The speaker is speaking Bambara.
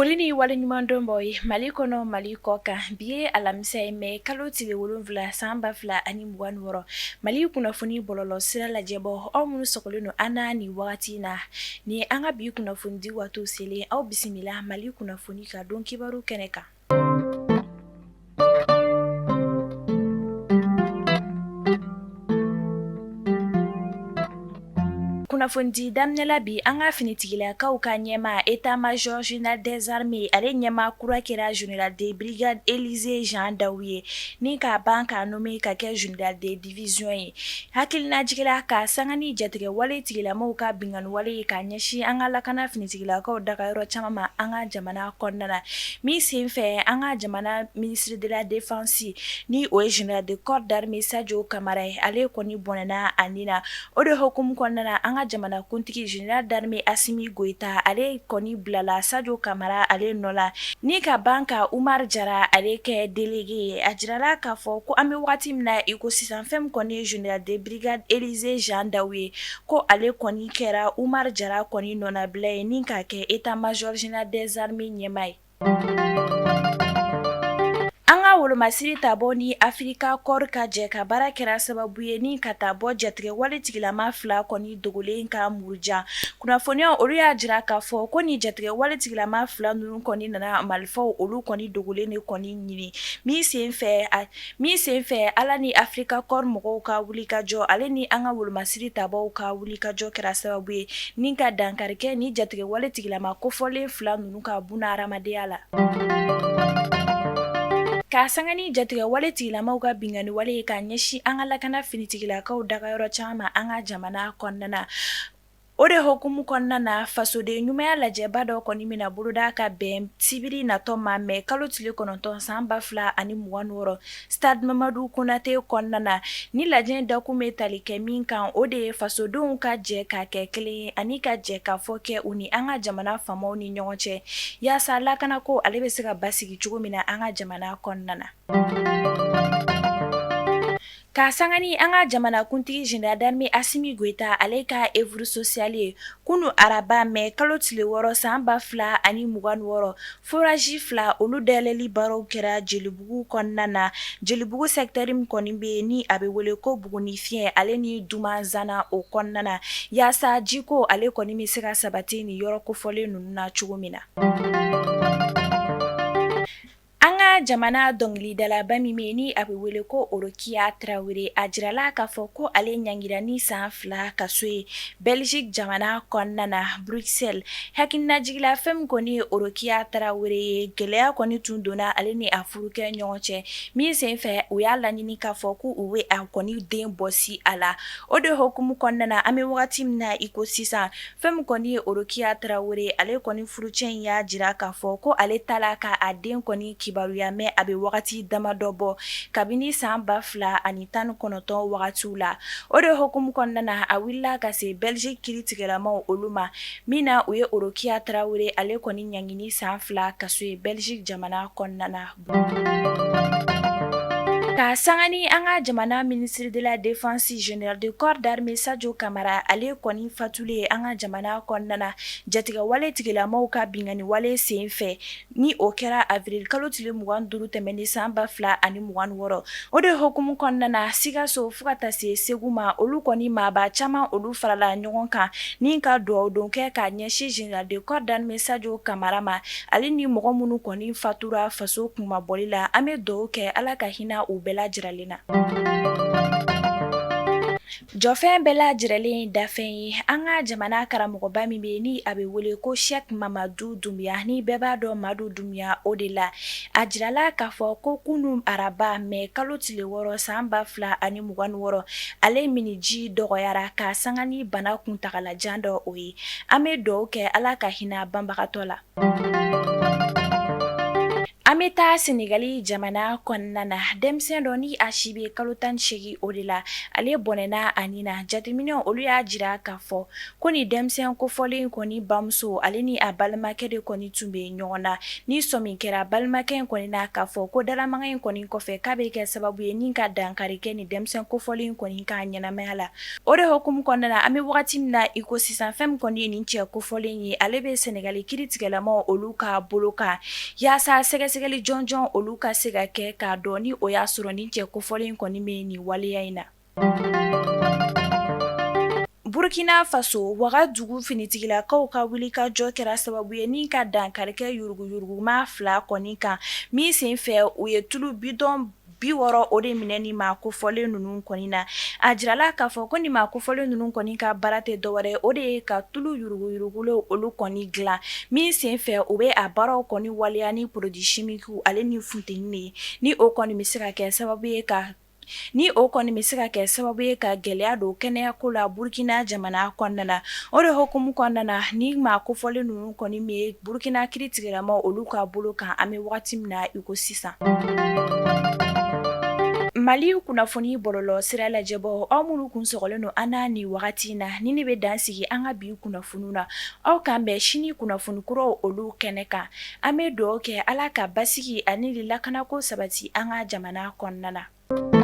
Foli ni waleɲumandɔn b'aw ye Mali kɔnɔ Mali kɔ kan bi ye alamisa ye mai kalo tile 7 san 2026 Mali kunnafoni bɔlɔlɔ sira lajɛbɔ aw minnu sɔgɔlen don an na nin wagati in na ni an ka bi kunnafoni di waati selen aw bisimila Mali kunnafoni ka don kibaru kɛnɛ kan. Kunnafonidi daminɛ la bi an ka finitigilakaw ka ɲɛmaa état-major général des armées ale ɲɛmaa kura kɛra général de brigade Élisée Jean Daou ye ni k'a ban k'a nommé ka kɛ général de division ye hakilinajigin la ka sanga ni jatigɛwale tigilamaw ka binkanniwale ye k'a ɲɛsin an ka lakana finitigilakaw dagayɔrɔ caman ma an ka jamana kɔnɔna na min senfɛ an ka jamana ministre de la défense ni o ye général de corps d'armée Sadio Camara ye ale kɔni bɔnɛna a ni na o de hukumu kɔnɔna na an ka jamana kuntigi général d'armée Assimi Goïta ale kɔni bilala Sadio Camara ale nɔ la ni ka ban ka Oumar Diarra ale kɛ délégué ye a jirala k'a fɔ ko an bɛ waati min na i ko sisan fɛn min kɔni ye général de brigade Élisée Jean Daou ye ko ale kɔni kɛra Oumar Diarra kɔni nɔnabila ye ni k'a kɛ état-major général des armées ɲɛmaa ye. An ka wolomasiri tabɔ ni Africa Corps ka jɛ ka baara kɛra sababu ye ni ka taa bɔ jatigɛwale tigilama fila kɔni dogolen ka murujan kunnafoniya olu y'a jira k'a fɔ ko ni jatigɛwale tigilama fila ninnu kɔni nana marifaw olu kɔni dogolen de kɔni ɲini min senfɛ Ala ni Africa Corps mɔgɔw ka wulikajɔ ale ni an ka wolomasiri tabaw ka wulikajɔ kɛra sababu ye ni ka dankari kɛ ni jatigɛwale tigilama kofɔlen fila ninnu ka buna hadamadenya la. K'a sanga ni jatigɛwale tigilamaw ka binkanniwale ye k'a ɲɛsin an ka lakana finitigilakaw dagayɔrɔ caman ma an ka jamana kɔnɔna na. O de hukumu kɔnɔna na fasoden ɲumanya lajɛba dɔ kɔni bɛna boloda ka bɛn sibiri natɔ ma mai kalo tile 9 san 2026 stade Mamadu Konate kɔnɔna na ni lajɛ dakun bɛ tali kɛ min kan o de ye fasodenw ka jɛ ka kɛ kelen ye ani ka jɛ ka fɔ kɛ u ni an ka jamana faamaw ni ɲɔgɔn cɛ yaasa lakanako ale bɛ se ka basigi cogo min na an ka jamana kɔnɔna na. K'a sanga ni an ka jamanakuntigi général d'armée Assimi Goïta ale ka œuvre sociale ye kunun araba mai kalo tile 6 san 2026 forage fila olu dayɛlɛli baaraw kɛra Jelibugu kɔnɔna na Jelibugu secteur min kɔni bɛ yen ni a bɛ wele ko Buguni Fiɲɛ ale ni Dumanzana o kɔnɔna na yaasa jiko ale kɔni bɛ se ka sabati nin yɔrɔ kofɔlen ninnu na cogo min na. An ka jamana dɔnkilidalaba min bɛ yen ni a bɛ wele ko Orokiya Tarawele a jirala k'a fɔ ko ale ɲangira ni san 2 kaso ye Belgique jamana kɔnɔna na Bruxelles hakilinajigin la fɛn min kɔni ye Orokiya Tarawele ye gɛlɛya kɔni tun donna ale ni a furukɛ ɲɔgɔn cɛ min senfɛ u y'a laɲini k'a fɔ ko u bɛ a kɔni den bɔsi a la o de hukumu kɔnɔna na an bɛ wagati min na i ko sisan Fɛn min kɔni ye Orokiya Tarawele ale kɔni furucɛ in y'a jira k'a fɔ ko ale t'a la ka a den kɔni kibaruya mɛn a bɛ wagati damadɔ bɔ kabini san 2019 wagatiw la o de hukumu kɔnɔna na a wulila ka se Belgique kiritigɛlamaw olu ma min na u ye Orokiya Tarawele ale kɔni ɲangi ni san 2 kaso ye Belgique jamana kɔnɔna na. Ka sanga ni an ka jamana ministre de la défense général de corps d'armée Sadio Camara ale kɔni fatulen an ka jamana kɔnɔna na jatigɛwale tigilamaw ka binkanniwale senfɛ ni o kɛra avril kalo tile 25 tɛmɛnen san 2026 o de hukumu kɔnɔna na Sikaso fo ka taa se Segu ma olu kɔni maaba caman olu farala ɲɔgɔn kan ni ka dugawudon kɛ k'a ɲɛsin général de corps d'armée Sadio Camara ma ale ni mɔgɔ minnu kɔni fatura faso kunmabɔli la an bɛ dugawu kɛ Ala ka hinɛ u bɛɛ lajɛlen na. Jɔfɛn bɛɛ lajɛlen dafɛn ye an ka jamana karamɔgɔba min bɛ ni a bɛ wele ko Cheikh Mamadu Dunbiya ni bɛɛ b'a dɔn Madu Dunbiya o de la a jirala k'a fɔ ko kunun araba mai kalo tile 6 san 2026 ale minniji dɔgɔyara ka sanga ni bana kuntagalajan dɔ o ye an bɛ dugawu kɛ Ala ka hinɛ banbagatɔ la. An bɛ taa Senegali jamana kɔnɔna na, denmisɛn dɔ ni a si bɛ kalo 18 o de la, ale bɔnɛna a ni na. Jateminɛw olu y'a jira k'a fɔ ko ni denmisɛn kofɔlen kɔni bamuso ale ni a balimakɛ de kɔni tun bɛ ɲɔgɔn na. Ni sɔmi kɛra balimakɛ in kɔni na k'a fɔ ko dalamaga in kɔni kɔfɛ k'a bɛ kɛ sababu ye ni ka dankari kɛ ni denmisɛn kofɔlen kɔni ka ɲɛnamaya la. O de hukumu kɔnɔna na, an bɛ wagati min na i ko sisan, fɛn min kɔni ye nin cɛ kofɔlen ye, ale bɛ Senegali kiritigɛlamaw olu ka bolo kan yaasa sɛgɛsɛgɛli jɔnjɔn olu ka se ka kɛ k'a dɔn ni o y'a sɔrɔ nin cɛ kofɔlen kɔni bɛ nin waleya in na. Burkina Faso, Wagadugu finitigilakaw ka wulikajɔ kɛra sababu ye ni ka dankari kɛ yuruguyurugumaa fila kɔni kan min senfɛ u ye tulu bidɔn 60 o de minɛ ni maa kofɔlen ninnu kɔni na. A jirala k'a fɔ ko ni maa kofɔlen ninnu kɔni ka baara tɛ dɔwɛrɛ o de ye ka tulu yuruguyurugulenw olu kɔni dilan min senfɛ u bɛ a baaraw kɔni waleya ni produit chimique ale ni funteni de ye ni o kɔni bɛ se ka kɛ sababu ye ka ni o kɔni bɛ se ka kɛ sababu ye ka gɛlɛya don kɛnɛyako la Burkina jamana kɔnɔna na. O de hukumu kɔnɔna na, ni maa kofɔlen ninnu kɔni bɛ Burkina kiritigɛlamaw olu ka bolo kan an bɛ wagati min na i ko sisan. Mali kunnafoni bɔlɔlɔ sira lajɛbaaw, aw minnu kun sɔgɔlen don an na nin wagati in na, ni ne bɛ dan sigi an ka bi kunnafoniw na. Aw k'an bɛn sini kunnafoni kuraw olu kɛnɛ kan. An bɛ dugawu kɛ Ala ka basigi ani lakanako sabati an ka jamana kɔnɔna na.